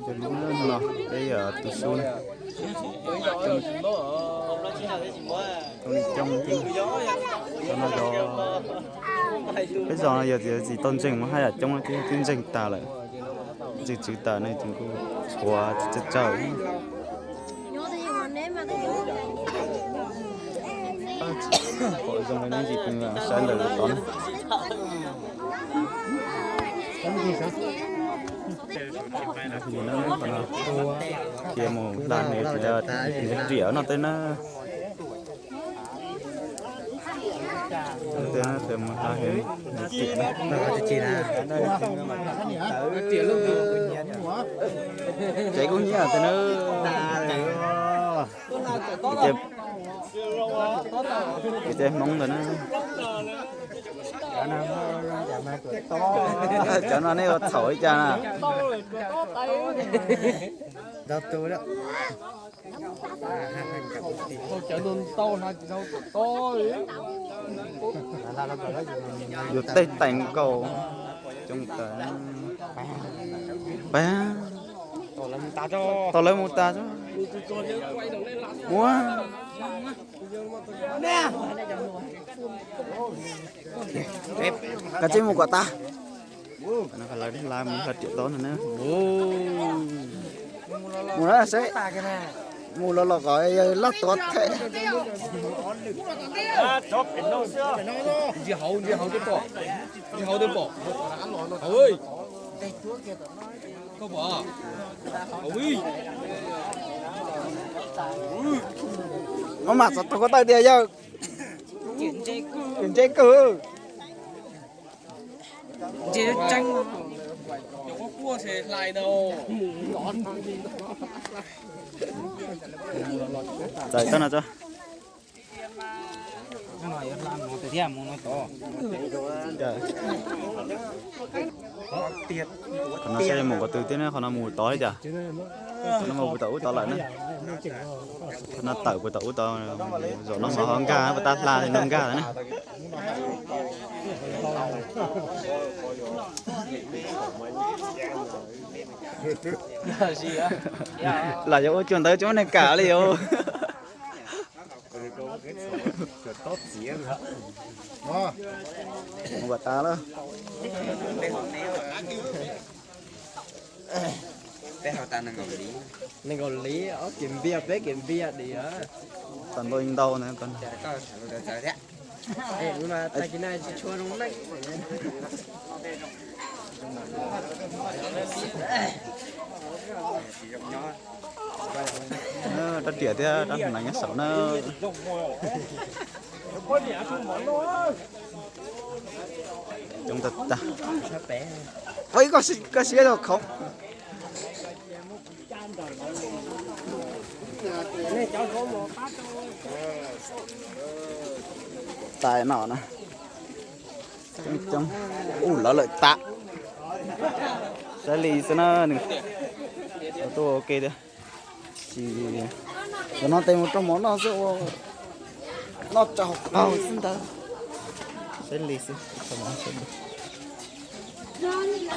Ces lub no peb yog tus xub, coob li coob thiab. Cov no yog peb zos no yog tias tsis tau ntseeg mas haj yam coob thiab, twb ntseeg tas lawm. Ntseeg tswv tas ne ces kuj tshuav tsawg tsawg. Pom zoo li ne ces peb sawv ntawm tod na. Ces mus hla hniav, hniav riam no tej na. Tej mus hla hniav riam. Tsev kuj nyiam tej na. Ces Hmoob ntawd na. Cov no nej ua txhaum li cas na? Yus tej teem nkaus coob tas. Pab, tau lawv mus tas. Ua, kav tsij mus kom tas. Lawv hla mus hla riam tod no na. Mus na seb, mus los los kom yog laj tuav them. Ua mas xov tooj ko taw tias yawg, ntsej kawg. Txawm tau no tso. Qhov no saib mus qhov twg thiab ne, qhov no mus tod li cas? Qhov no mus puag tom ub tod lawm na. Qhov no tawm puag tom ub tod, zaum no mas ho nkag puag ta hla no nkag na. Los yuav ua cuag ntawd tsis muaj neeg kam li yus. Mus kom tas lawm. Nees nkaum li, ob kev npias peb kev npias diam. Tau ntau ntau na. Rab riam thiab rab hneev nyob saum na. Coob tag tag. Ua ib koj siab rau khoov. Tais no na. Coob coob. Ub, lawv lawm tas. Saib li xwb na, nws tuaj ua ke tiag. Ces cov no tes mus rau mov noj xwb, ua noj tsau qaug xwb ntawd. Saib li xwb.